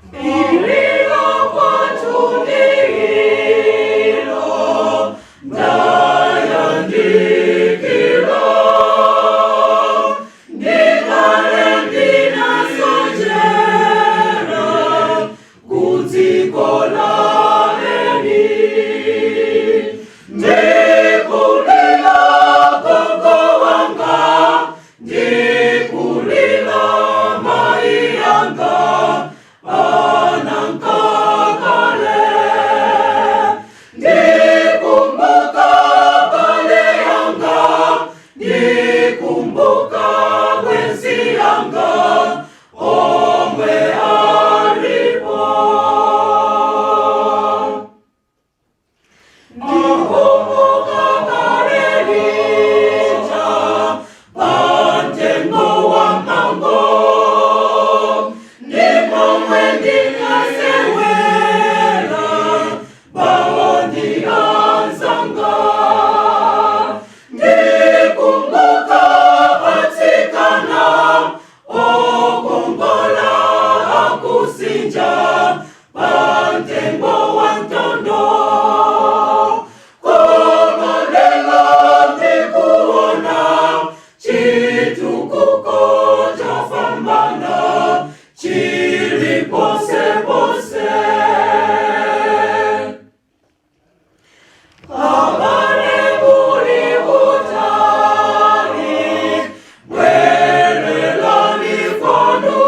Ililo kwathu ndilo ndayandikila, ndikale ndinasochera kudziko laeni. Ndikulila gogo wanga, ndikulila mai yanga, anankakale. Ndikumbuka bale yanga, ndikumbuka bwenzi yanga omwe alipo. Ndikumbuka kale lija pamtengo wa mango, ndipomwe ndikasewera bawo ndi anzanga. Ndikumbuka atsikana okongola akusinja pamtengo wa mtondo. Koma lelo ndikuona chitukuko chafambana chili pose pose. Abale, muli kutali, bwerelani kwanu,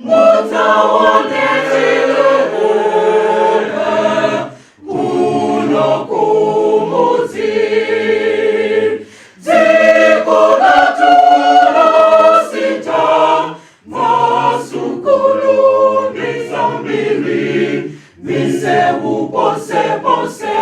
mudzaone chitukuko kuno kumudzi. Dziko lathu lasintha, masukulu ndi zambiri, misewu ponse ponse.